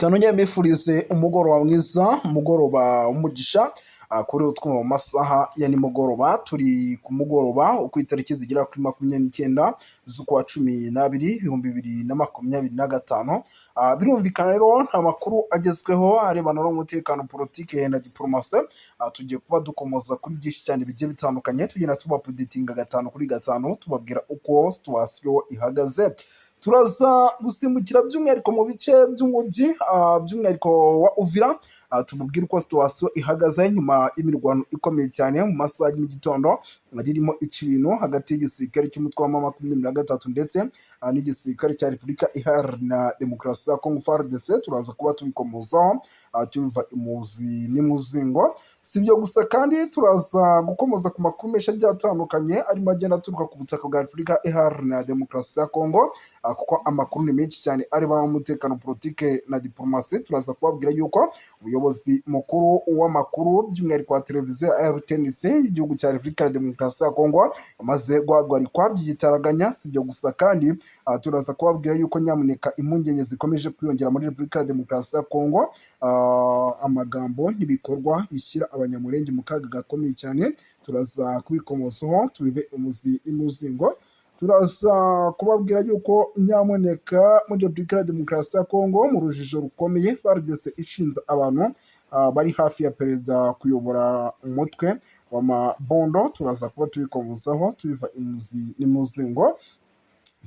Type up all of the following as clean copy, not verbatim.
Kanongere mbifurize umugoroba mwiza, umugoroba w'umugisha kuri utwuma mu masaha ya nimugoroba. Turi ku mugoroba ku itariki zigera kuri 29 z'ukwa 12 2025. Birumvikana rero nta makuru agezweho arebana n'umutekano, politike na diplomasi. Tugiye kuba dukomoza kuri byinshi cyane bigiye bitandukanye, tugenda tuba updatinga gatanu kuri gatanu, tubabwira uko situation ihagaze. Turaza gusimbukira by'umwihariko mu bice by'umujyi, by'umwihariko wa Uvira, tubabwire uko situation ihagaze nyuma y'imirwano ikomeye cyane mu masaha ya mu gitondo ririmo ica ibintu hagati y'igisirikare cy'umutwe wa 23 ndetse n'igisirikare cya Repubulika Iharanira Demokarasi ya Kongo, FARDC. Turaza kuba tubikomozaho, tubiva imuzi n'imuzingo. Si ibyo gusa kandi, turaza gukomoza ku makuru menshi agiye atandukanye arimo agenda aturuka ku butaka bwa Repubulika Iharanira Demokarasi ya Kongo, kuko amakuru ni menshi cyane arebana n'umutekano, politike na diplomasi. Turaza kubabwira yuko umuyobozi mukuru w'amakuru, by'umwihariko wa televiziyo ya RTNC y'igihugu cya Repubulika ya Demokarasi ya Kongo, yamaze guhagarikwa by'igitaraganya. Si ibyo gusa kandi, turaza kubabwira yuko nyamuneka impungenge zikomeje kwiyongera muri Repubulika ya Demokarasi ya Kongo, amagambo n'ibikorwa bishyira Abanyamurenge mu kaga gakomeye cyane. Turaza kubikomozaho tubive umuzi n'imuzingo. Turaza kubabwira yuko nyamuneka muri Repubulika ya Demokarasi ya Kongo mu rujijo rukomeye, FARDC ishinze abantu bari hafi ya perezida kuyobora umutwe w'amabondo. Turaza kuba tubikomozaho tubiva imuzi n'imuzingo.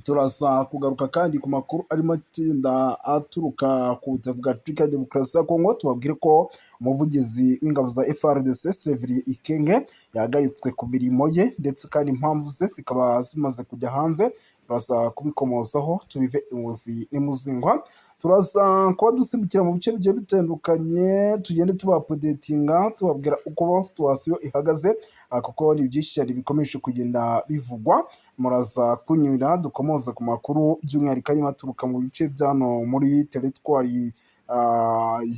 Turaza kugaruka kandi ku makuru arimo atinda aturuka ku butaka bwa Repubulika ya Demokarasi ya Kongo, tubabwire ko umuvugizi w'ingabo za FARDC, Sylvain Ekenge, yahagaritswe ku mirimo ye, ndetse kandi impamvu ze zikaba zimaze kujya hanze. Turaza kubikomozaho tubive imuzi n'imuzingwa. Turaza kuba dusimbukira mu bice bigiye bitandukanye, tugende tuba updatinga, tubabwira uko situation ihagaze, kuko ni byinshi cyane bikomeje kugenda bivugwa. Muraza kunyura dukomoza ku makuru by'umwihariko arimo aturuka mu bice bya hano muri teritwari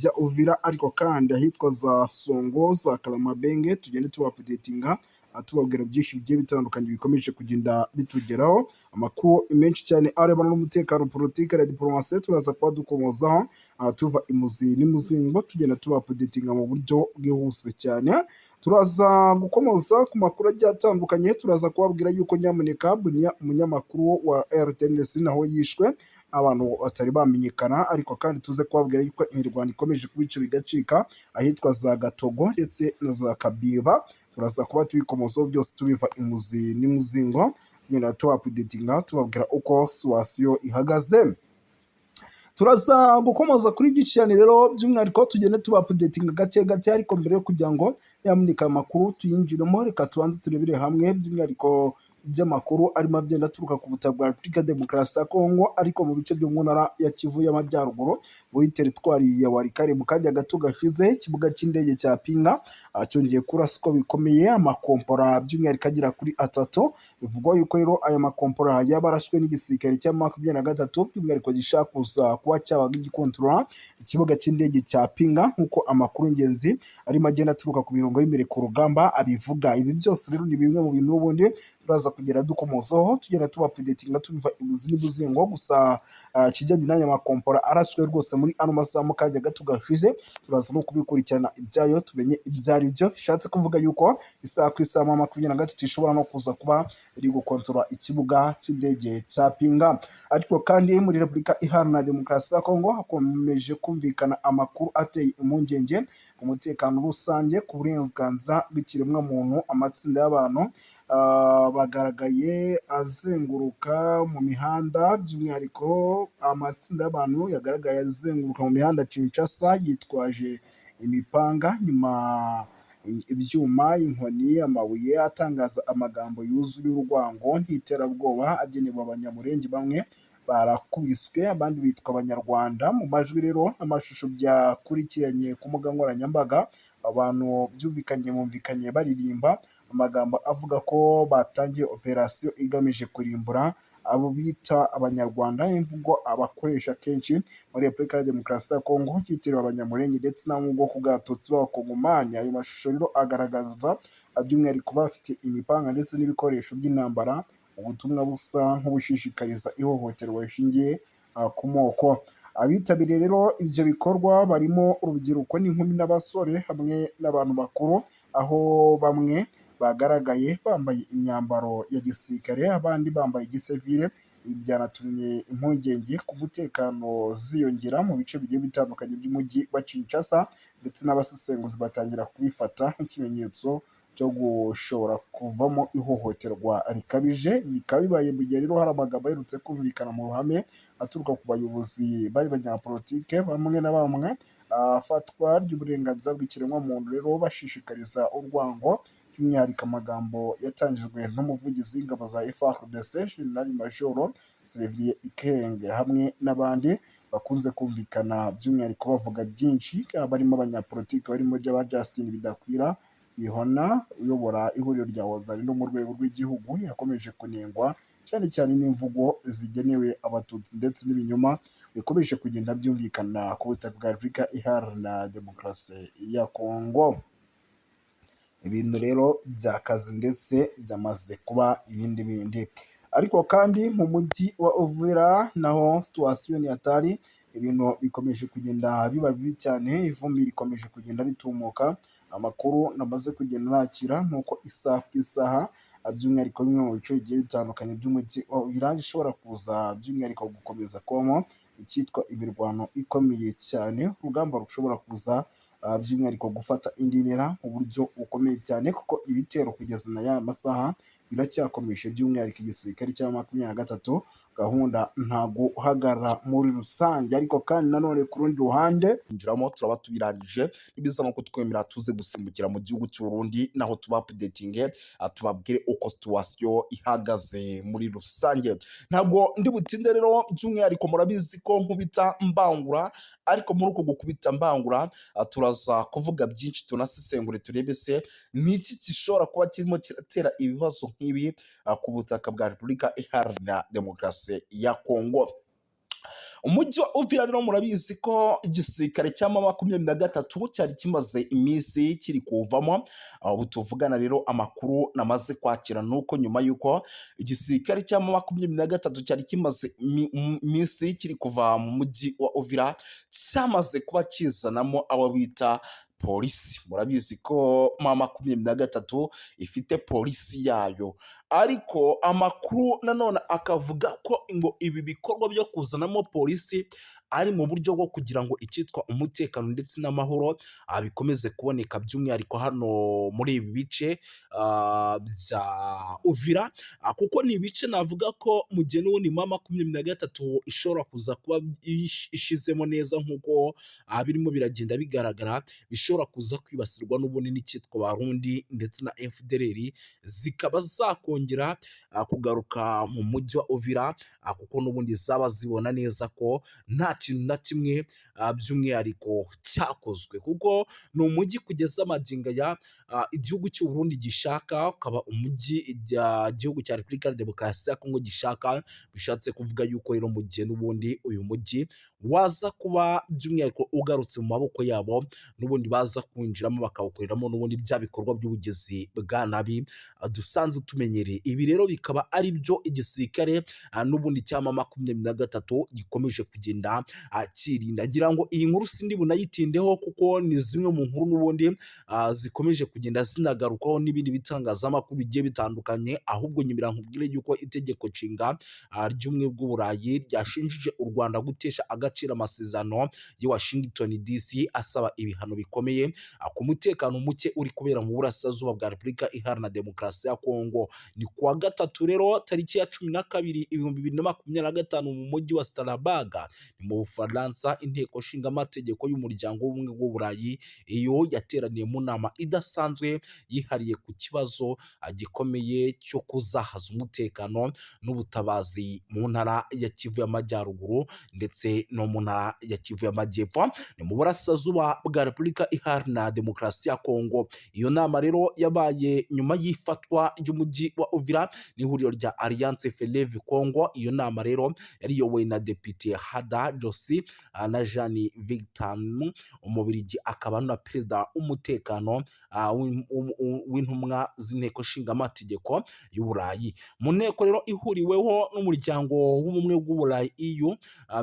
ya Uvira, ariko kandi ahitwa za Songo, za Karamabenge, tugende tuba updatinga, tubabwira byinshi bigiye bitandukanye bikomeje kugenda bitugeraho. Amakuru menshi cyane arebana n'umutekano, politiki na diplomasi, turaza kuba dukomozaho, tuva imuzi n'imuzingo, tugenda tuba updatinga mu buryo bwihuse cyane. Turaza gukomoza ku makuru agiye atandukanye. Turaza kubabwira yuko nyamuneka Bunia, umunyamakuru wa RTNC naho yishwe abantu batari bamenyekana, ariko kandi tuze kubabwira yuko imirwano ikomeje kubica bigacika ahitwa za Gatogo ndetse na za Kabiba. Turaza kuba tubikomozaho byose tubiva imuzi n'imuzingo, tugenda tuba updatinga, tubabwira uko situation ihagaze. Turaza gukomoza kuri byinshi cyane rero, by'umwihariko tugende tuba updatinga gake gake. Ariko mbere yo kugira ngo nyamuneka amakuru tuyinjiremo, reka tubanze turebere hamwe by'umwihariko by'amakuru arimo agenda aturuka ku butaka bwa Repubulika ya Demokarasi ya Kongo, ariko mu bice byo mu ntara ya Kivu y'Amajyaruguru, muri teritwari ya Walikale. Mu kanya gato gashize, ikibuga cy'indege cya Pinga cyongeye kuraswa bikomeye, amakompora by'umwihariko agera kuri atatu. Bivugwa yuko rero aya makompora yaba arashwe n'igisirikare cya 23, by'umwihariko gishaka kuza kuba cyabaga gikontorora ikibuga cy'indege cya Pinga, nk'uko amakuru ingenzi arimo agenda aturuka ku mirongo y'imbere ku rugamba abivuga. Ibi byose rero ni bimwe mu bintu n'ubundi turaza kugera dukomozaho, tugenda tuba updatinga tubiva ibuzi n'ubuzingo. Gusa ikijyanye n'aya makompora araswe rwose muri ano masaha mu kanya gato gashize, turaza no kubikurikirana ibyayo, tumenye ibyo ari byo. Bishatse kuvuga yuko isaha ku isaha 23 ishobora no kuza kuba iri gukontorora ikibuga cy'indege cya Pinga. Ariko kandi muri Repubulika Iharanira Demokarasi ya Kongo hakomeje kumvikana amakuru ateye impungenge ku mutekano rusange, ku burenganzira bw'ikiremwamuntu. Amatsinda y'abantu bagaragaye azenguruka mu mihanda, by'umwihariko amatsinda y'abantu yagaragaye azenguruka mu mihanda Kinshasa yitwaje imipanga, nyuma ibyuma, inkoni, amabuye, atangaza amagambo yuzuye urwango n'iterabwoba agenewe Abanyamurenge. Bamwe barakubiswe, abandi bitwa Abanyarwanda. Mu majwi rero n'amashusho byakurikiranye ku mbuga nkoranyambaga, abantu byumvikanye bumvikanye baririmba amagambo avuga ko batangiye operasiyo igamije kurimbura abo bita Abanyarwanda, imvugo abakoresha kenshi muri Repubulika ya Demokarasi ya Kongo yitiriwe Abanyamurenge ndetse n'abo mu bwoko bw'Abatutsi b'Abakongomani. Ayo mashusho rero agaragaza by'umwihariko bafite imipanga ndetse n'ibikoresho by'intambara, ubutumwa busa nk'ubushishikariza ihohoterwa rishingiye ku moko. Abitabiriye rero ivyo bikorwa barimo urubyiruko n'inkumi n'abasore hamwe n'abantu bakuru, aho bamwe bagaragaye bambaye imyambaro ya gisirikare, abandi bambaye igisivile. Ibi byanatumye impungenge ku mutekano ziyongera mu bice bigiye bitandukanye by'umujyi wa Kinshasa, ndetse n'abasesenguzi batangira kubifata nk'ikimenyetso cyo gushobora kuvamo ihohoterwa rikabije. Bikaba bibaye mu gihe rero hari amagambo aherutse kumvikana mu ruhame aturuka ku bayobozi b'abanyapolitike bamwe na bamwe, afatwa ry'uburenganzira bw'ikiremwamuntu rero bashishikariza urwango, by'umwihariko amagambo yatangijwe n'umuvugizi w'ingabo za FARDC General Major Sylvain Ekenge hamwe n'abandi bakunze kumvikana by'umwihariko bavuga byinshi, barimo abanyapolitiki barimo ba Justin Bidakwira Bihona uyobora ihuriro rya Wazalendo mu rwego rw'igihugu, yakomeje kunengwa cyane cyane n'imvugo zigenewe Abatutsi ndetse n'ibinyoma bikomeje kugenda byumvikana ku butaka bwa Repubulika Iharanira Demokarasi ya Kongo. Ibintu rero byakaze ndetse byamaze kuba ibindi bindi. Ariko kandi mu mujyi wa Uvira naho situation ni hatari, ibintu bikomeje kugenda biba bibi cyane, ivumbi rikomeje kugenda ritumuka. Amakuru namaze kugenda nakira nuko isaha ku isaha, by'umwihariko bimwe mu bice bigiye bitandukanye by'umujyi wa Uvira bishobora kuza by'umwihariko gukomeza kubamo icyitwa imirwano ikomeye cyane, urugamba rushobora kuza by'umwihariko gufata indi ntera mu buryo bukomeye cyane, kuko ibitero kugeza na ya masaha biracyakomeje, by'umwihariko igisirikare cya 23 gahunda nta guhagarara muri rusange. Ariko kandi nanone ku rundi ruhande injiramo turaba tubirangije, nibiza no kutwemera tuze gusimbukira mu gihugu cy'u Burundi, naho tuba updating tubabwire uko situation ihagaze muri rusange. Ntabwo ndi butinde rero, by'umwihariko murabizi ko nkubita mbangura, ariko muri uko gukubita mbangura turaza kuvuga byinshi, tunasesengure turebe se ni iki gishobora kuba kirimo kiratera ibibazo nk'ibi ku butaka bwa Repubulika Iharanira Demokarasi ya Kongo. Umujyi wa Uvira rero murabizi ko igisirikare cya 23 cyari kimaze iminsi kiri kuwuvamo. Ubu tuvugana rero amakuru namaze kwakira nuko nyuma y'uko igisirikare cya 23 cyari kimaze iminsi kiri kuva mu mujyi wa Uvira, cyamaze kuba kizanamo abo bita polisi. Murabizi ko 23 ifite polisi yayo, ariko amakuru nanone akavuga ko ngo ibi bikorwa byo kuzanamo polisi ari mu buryo bwo kugira ngo icyitwa umutekano ndetse n'amahoro bikomeze kuboneka, by'umwihariko hano muri ibi bice bya Uvira, kuko ni ibice navuga ko mu gihe n'ubundi 23 ishobora kuza kuba ishizemo neza nk'uko birimo biragenda bigaragara, bishobora kuza kwibasirwa n'ubundi n'icyitwa Barundi ndetse na FDLR, zikaba zakongera kugaruka mu mujyi wa Uvira, kuko n'ubundi zaba zibona neza ko nta kintu na kimwe by'umwihariko cyakozwe, kuko ni umujyi kugeza magingo aya igihugu cy'u Burundi gishaka, ukaba umujyi igihugu cya Repubulika ya Demokarasi ya Kongo gishaka. Bishatse kuvuga yuko rero mu gihe n'ubundi uyu mujyi waza kuba by'umwihariko ugarutse mu maboko yabo, n'ubundi baza kwinjiramo bakawukoreramo n'ubundi bya bikorwa by'ubugizi bwa nabi dusanzwe tumenyereye. Ibi rero bikaba ari byo igisirikare n'ubundi cya 23 gikomeje kugenda cyirinda. Ngira ngo iyi nkuru sindi bunayitindeho, kuko ni zimwe mu nkuru n'ubundi zikomeje kugenda zinagarukaho n'ibindi bitangazamakuru bigiye bitandukanye. Ahubwo nyumira nkubwire yuko itegeko nshinga ry'ubumwe bw'Uburayi ryashinjije u Rwanda gutesha agaciro amasezerano ya Washington DC asaba ibihano bikomeye ku mutekano muke uri kubera mu burasirazuba bwa Repubulika Iharanira Demokarasi ya Kongo. Ni kuwa gatatu rero tariki ya 12 2025 mu mujyi wa Strasbourg ni mu Bufaransa, inteko nshingamategeko y'umuryango w'ubumwe bw'Uburayi iyo yateraniye mu nama idasanzwe yihariye ku kibazo gikomeye cyo kuzahaza umutekano n'ubutabazi mu ntara ya Kivu y'Amajyaruguru ndetse no mu ntara ya Kivu y'Amajyepfo, ni mu burasirazuba bwa Repubulika Iharanira Demokarasi ya Kongo. Iyo nama rero yabaye nyuma y'ifatwa ry'umujyi wa Uvira n'ihuriro rya Alliance Fleuve Congo. Iyo nama rero yari iyobowe na Depite Hada Joseph ijosi na Jean Victam, Umubirigi akaba na perezida w'umutekano w'intumwa z'inteko nshingamategeko y'Uburayi. Mu nteko rero ihuriweho n'umuryango w'ubumwe bw'Uburayi EU,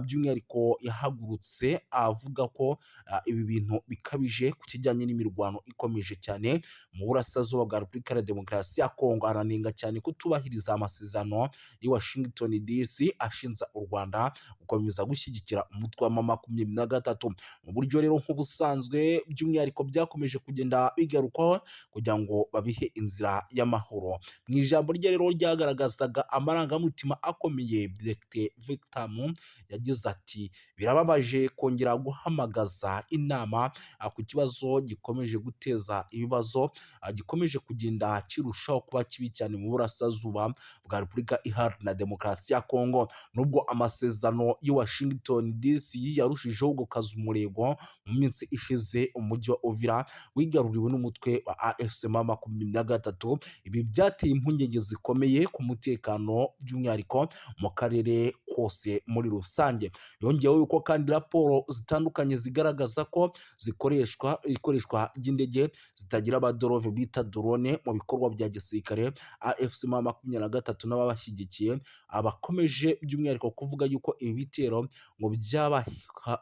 by'umwihariko yahagurutse avuga ko ibi bintu bikabije ku kijyanye n'imirwano ikomeje cyane mu burasirazuba bwa Repubulika ya Demokarasi ya Kongo. Aranenga cyane kutubahiriza amasezerano y'i Washington DC ashinja u Rwanda gukomeza gushyigikira umutwe wa M23 mu buryo rero nk'ubusanzwe, by'umwihariko byakomeje kugenda bigarukwaho kugira ngo babihe inzira y'amahoro. Mu ijambo rye rero ryagaragazaga amarangamutima akomeye, Dr Victam yagize ati: "Birababaje kongera guhamagaza inama ku kibazo gikomeje guteza ibibazo, gikomeje kugenda kirushaho kuba kibi cyane mu burasirazuba bwa Repubulika Iharanira Demokarasi ya Kongo." Nubwo amasezerano y'i Washington DC yarushijeho gukaza umurego, mu minsi ishize umujyi wa Uvira wigaruriwe n'umutwe wa AFC M23. Ibi byateye impungenge zikomeye ku mutekano, by'umwihariko mu karere kose muri rusange. Yongeyeho yuko kandi raporo zitandukanye zigaragaza ko zikoreshwa ikoreshwa ry'indege zitagira abadereva bita drone mu bikorwa bya gisirikare. AFC M23 n'ababashyigikiye abakomeje by'umwihariko kuvuga yuko ibi bitero ngo byaba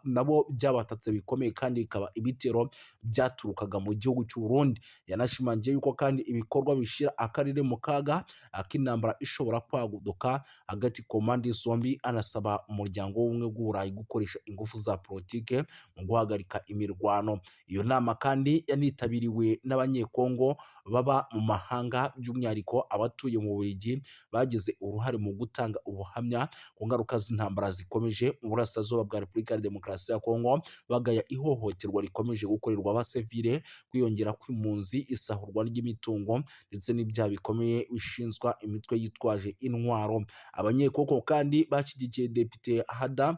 nabo byabatatse bikomeye, kandi bikaba ibitero byaturukaga mu gihugu cy'u Burundi. Yanashimangiye yuko kandi ibikorwa bishyira akarere mu kaga k'intambara ishobora kwaduka hagati ku mpande zombi, anasaba umuryango w'ubumwe bw'Uburayi gukoresha ingufu za politike mu guhagarika imirwano. Iyo nama kandi yanitabiriwe n'Abanyekongo baba mu mahanga, by'umwihariko abatuye mu Bubiligi, bagize uruhare mu gutanga ubuhamya ku ngaruka z'intambara zikomeje mu burasirazuba bwa Repubulika ya Demokarasi ya Kongo, bagaya ihohoterwa rikomeje gukorerwa abasivile, kwiyongera kw'impunzi, isahurwa ry'imitungo ndetse n'ibyaha bikomeye bishinzwa imitwe yitwaje intwaro. Abanyekongo kandi bashyigikiye Depite Hada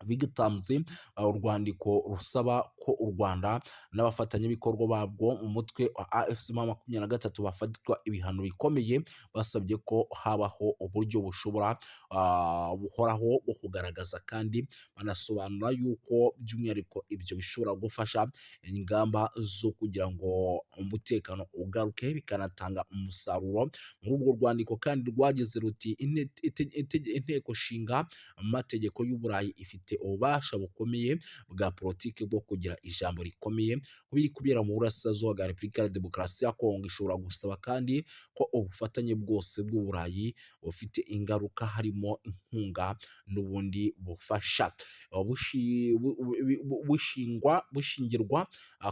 Vigtamzi urwandiko rusaba ko u Rwanda n'abafatanyabikorwa babwo mu mutwe wa AFC M23 bafatirwa ibihano bikomeye. Basabye ko habaho uburyo bushobora buhoraho bwo kugaragaza, kandi banasobanura yuko by'umwihariko ibyo bishobora gufasha ingamba zo kugira ngo umutekano ugaruke, bikanatanga umusaruro. Muri urwo rwandiko kandi rwagize ruti: "Inteko nshinga amategeko y'Uburayi ifite ububasha bukomeye bwa politiki bwo kugira ijambo rikomeye ku biri kubera mu burasirazuba bwa Repubulika ya Demokarasi ya Kongo. Ishobora gusaba kandi ko ubufatanye bwose bw'Uburayi bufite ingaruka, harimo inkunga n'ubundi bufasha, bushingirwa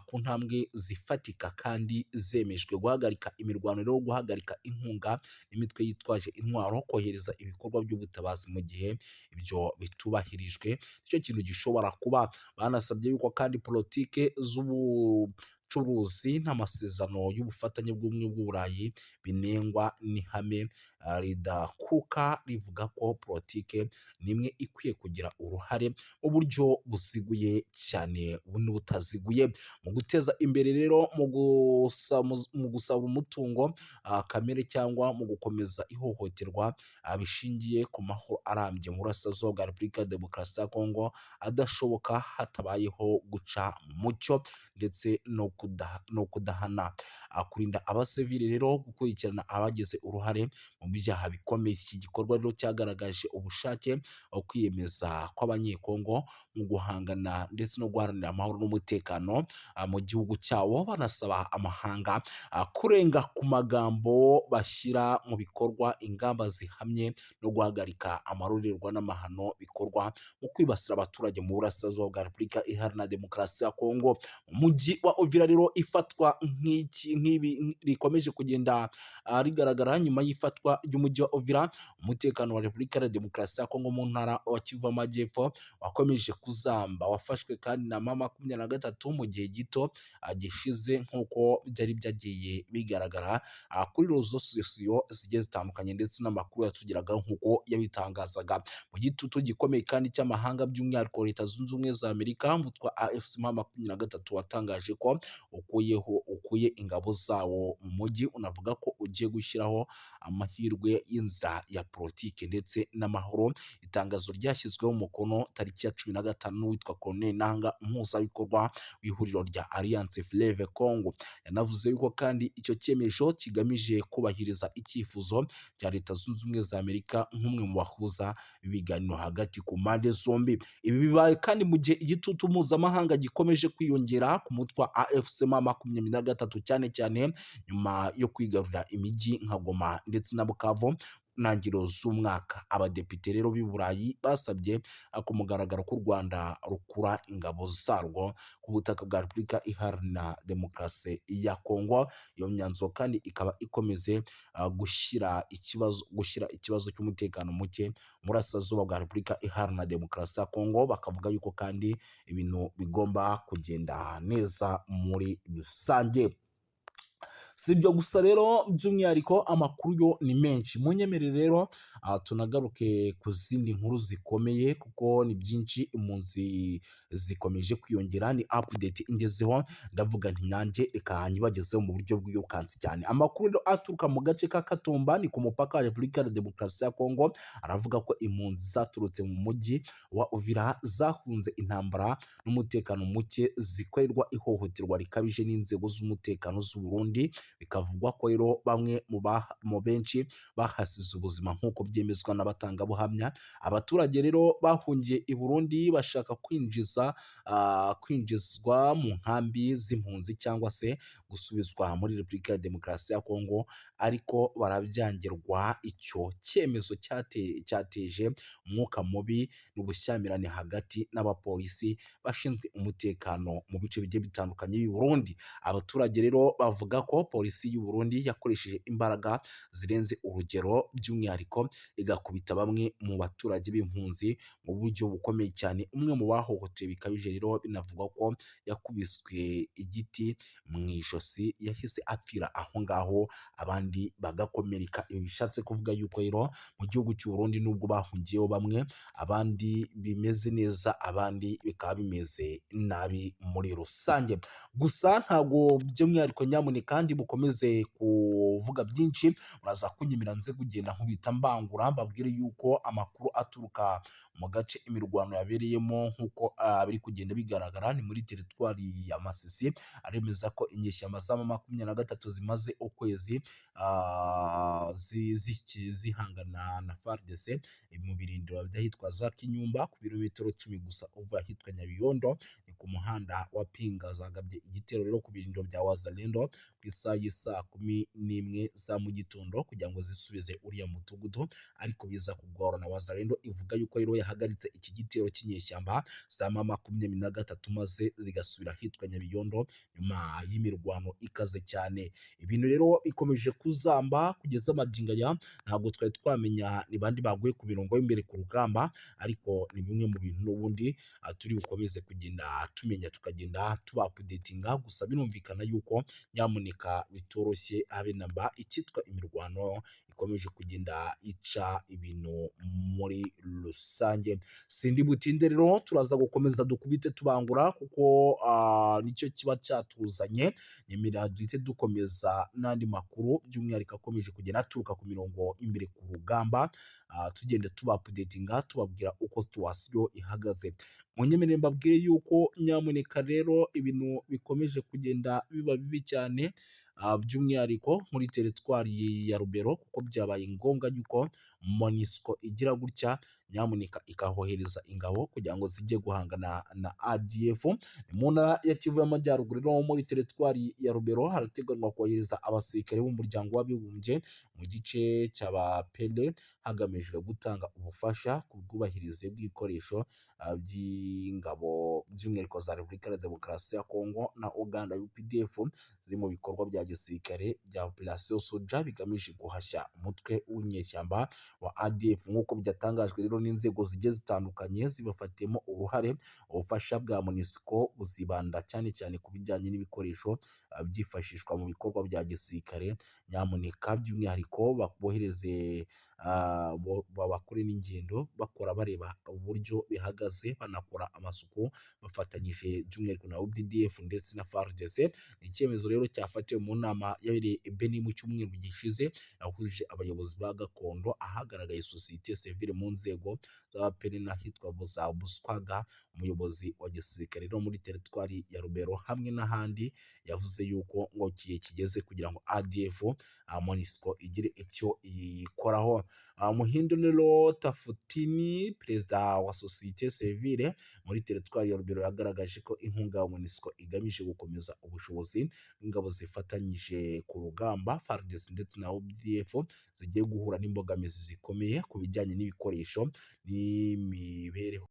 ku ntambwe zifatika kandi zemejwe: guhagarika imirwano rero, guhagarika inkunga n'imitwe yitwaje intwaro, kohereza ibikorwa by'ubutabazi. Mu gihe ibyo bitubahirijwe, nicyo kintu gishobora kuba." Banasabye yuko kandi politike z'ubucuruzi n'amasezerano y'ubufatanye bw'ubumwe bw'Uburayi binengwa n'ihame ridakuka rivuga ko politike nimwe ikwiye kugira uruhare mu buryo buziguye cyane n'ubutaziguye mu guteza imbere rero mu gusaba umutungo kamere cyangwa mu gukomeza ihohoterwa bishingiye ku mahoro arambye mu burasirazuba bwa Repubulika ya Demokarasi ya Kongo adashoboka hatabayeho guca mu mucyo ndetse no kudahana, kurinda abasivili rero, gukurikirana abagize uruhare mu byaha bikomeye. Iki gikorwa rero cyagaragaje ubushake, kwiyemeza kw'Abanyekongo mu guhangana ndetse no guharanira amahoro n'umutekano mu gihugu cyabo, banasaba amahanga kurenga ku magambo bashyira mu bikorwa ingamba zihamye no guhagarika amarorerwa n'amahano bikorwa mu kwibasira abaturage mu burasirazuba bwa Repubulika Iharanira Demokarasi ya Kongo. Umujyi wa Uvira rero ifatwa nk'iki nk'ibi rikomeje kugenda rigaragara. Nyuma y'ifatwa ry'umujyi wa Uvira, umutekano wa Repubulika ya Demokarasi ya Kongo mu ntara wa Kivu Amajyepfo wakomeje kuzamba. Wafashwe kandi na M23 mu gihe gito gishize, nk'uko byari byagiye bigaragara kuri réseaux sociaux zigiye zitandukanye ndetse n'amakuru yatugeragaho nk'uko yabitangazaga. Mu gitutu gikomeye kandi cy'amahanga, by'umwihariko Leta Zunze Ubumwe za Amerika, umutwe wa AFC M23 watangaje ko ukuyeho ukuye ingabo zawo mu mujyi, unavuga ko ugiye gushyiraho amahirwe y'inzira ya politiki ndetse n'amahoro. Itangazo ryashyizweho umukono tariki ya 15 n'uwitwa Corneille Nangaa, umuhuzabikorwa w'ihuriro rya Alliance Fleuve Congo. Yanavuze yuko kandi icyo cyemezo kigamije kubahiriza icyifuzo cya Leta Zunze Ubumwe za Amerika nk'umwe mu bahuza ibiganiro hagati ku mpande zombi. Ibi bibaye kandi mu gihe igitutu mpuzamahanga gikomeje kwiyongera ku mutwe wa AFC M23, cyane cyane nyuma yo kwigarurira imijyi nka Goma ndetse na Bukavu ntangiriro z'umwaka. Abadepite rero b'i Burayi basabye ku mugaragaro ko u Rwanda rukura ingabo zarwo ku butaka bwa Repubulika Iharanira Demokarasi ya Kongo. Iyo myanzuro kandi ikaba ikomeze gushyira ikibazo cy'umutekano muke mu burasirazuba bwa Repubulika Iharanira Demokarasi ya Kongo, bakavuga yuko kandi ibintu bigomba kugenda neza muri rusange. Si ibyo gusa rero, by'umwihariko amakuru yo ni menshi. Munyemerere rero tunagaruke ku zindi nkuru zikomeye, kuko ni byinshi. Impunzi zikomeje kwiyongera, ni update ingezeho, ndavuga nti nanjye reka nyibagezeho mu buryo bwirukansi cyane. Amakuru rero aturuka mu gace ka Katumba, ni ku mupaka wa Repubulika ya Demokarasi ya Kongo, aravuga ko impunzi zaturutse mu mujyi wa Uvira zahunze intambara n'umutekano muke, zikorerwa ihohoterwa rikabije n'inzego z'umutekano z'u Burundi. Bikavugwa ko rero bamwe mu benshi bahasize ubuzima, nk'uko byemezwa n'abatangabuhamya. Abaturage rero bahungiye i Burundi bashaka kwinjizwa mu nkambi z'impunzi cyangwa se gusubizwa muri Repubulika ya Demokarasi ya Kongo, ariko barabyangirwa. Icyo cyemezo cyateje umwuka mubi n'ubushyamirane hagati n'abapolisi bashinzwe umutekano mu bice bigiye bitandukanye by'i Burundi. Abaturage rero bavuga ko polisi y'u Burundi yakoresheje imbaraga zirenze urugero, by'umwihariko igakubita bamwe mu baturage b'impunzi mu buryo bukomeye cyane. Umwe mu bahohotewe bikabije rero binavugwa ko yakubiswe igiti mu ijosi, yahise apfira aho ngaho, abandi bagakomereka. Ibi bishatse kuvuga yuko rero mu gihugu cy'u Burundi, nubwo bahungiyeho bamwe, abandi bimeze neza, abandi bikaba bimeze nabi muri rusange. Gusa ntabwo by'umwihariko, nyamuneka ndi bukomeze kuvuga byinshi, muraza kunyemera nze kugenda nkubita mbangura, mbabwire yuko amakuru aturuka mu gace imirwano yabereyemo, nk'uko biri kugenda bigaragara, ni muri teritwari ya Masisi, aremeza ko inyeshyamba za M23 zimaze ukwezi zihangana na FARDC mu birindiro by'ahitwa za Kinyumba, ku birometero 10 gusa uva ahitwa Nyabiyondo, ni ku muhanda wa Pinga. Zagabye igitero rero ku birindiro bya Wazalendo ku isaha y'isaa 11 za mu gitondo kugira ngo zisubize uriya mudugudu, ariko biza kugorana. Wazalendo ivuga yuko rero yahagaritse iki gitero cy'inyeshyamba za M23, maze zigasubira ahitwa Nyabiyondo nyuma y'imirwano ikaze cyane. Ibintu rero bikomeje kuzamba kugeza magingo aya, ntabwo twari twamenya ni bandi baguye ku mirongo y'imbere ku rugamba, ariko ni bimwe mu bintu n'ubundi turi bukomeze kugenda tumenya, tukagenda tuba-updatinga. Gusa birumvikana yuko nyamuneka bitoroshye habe namba, icyitwa imirwano ikomeje kugenda ica ibintu muri rusange. Sindi butinde rero, turaza gukomeza dukubite tubangura, kuko nicyo kiba cyatuzanye. Nyemerera duhite dukomeza n'andi makuru, by'umwihariko akomeje kugenda aturuka ku mirongo imbere ku rugamba, tugenda tuba-updatinga, tubabwira uko situation ihagaze. Munyemerere mbabwire yuko nyamuneka rero ibintu bikomeje kugenda biba bibi cyane, by'umwihariko muri teritwari ya Rubero, kuko byabaye ngombwa yuko MONUSCO igira gutya nyamuneka ikahohereza ingabo kugira ngo zijye guhangana na ADF. Ni mu ntara ya Kivu y'Amajyaruguru rero, muri teritwari ya Rubero, harateganywa kohereza abasirikare b'umuryango w'abibumbye mu gice cy'Abapele, hagamijwe gutanga ubufasha ku bwubahirize bw'ibikoresho by'ingabo, by'umwihariko za Repubulika ya Demokarasi ya Kongo na Uganda UPDF, ziri mu bikorwa bya gisirikare bya Operation Soja bigamije guhashya umutwe w'inyeshyamba wa ADF, nk'uko byatangajwe rero n'inzego zigiye zitandukanye zibafatiyemo uruhare. Ubufasha bwa MONUSCO buzibanda cyane cyane ku bijyanye n'ibikoresho. byifashishwa mu bikorwa bya gisirikare, nyamuneka by'umwihariko bohereze, bakore n'ingendo bakora bareba uburyo bihagaze, banakora amasuku bafatanyije by'umwihariko na UPDF ndetse na FARDC. Icyemezo rero cyafatiwe mu nama yabereye i Beni mu cyumweru gishize, yahuje abayobozi ba gakondo, ahagaragaye sosiyete sivile mu nzego z'abapeni n'ahitwa za Buswaga. Umuyobozi wa gisirikare no muri teritwari ya Rubero hamwe n'ahandi yavuze yuko ngo igihe kigeze kugira ngo ADF, MONUSCO igire icyo iyikoraho. Muhindo Nero Tafutini, perezida wa sosiyete sivile muri teritwari ya Rubero, yagaragaje ko inkunga ya MONUSCO igamije gukomeza ubushobozi bw'ingabo zifatanyije ku rugamba FARDC ndetse na UPDF zigiye guhura n'imbogamizi zikomeye ku bijyanye n'ibikoresho n'imibereho.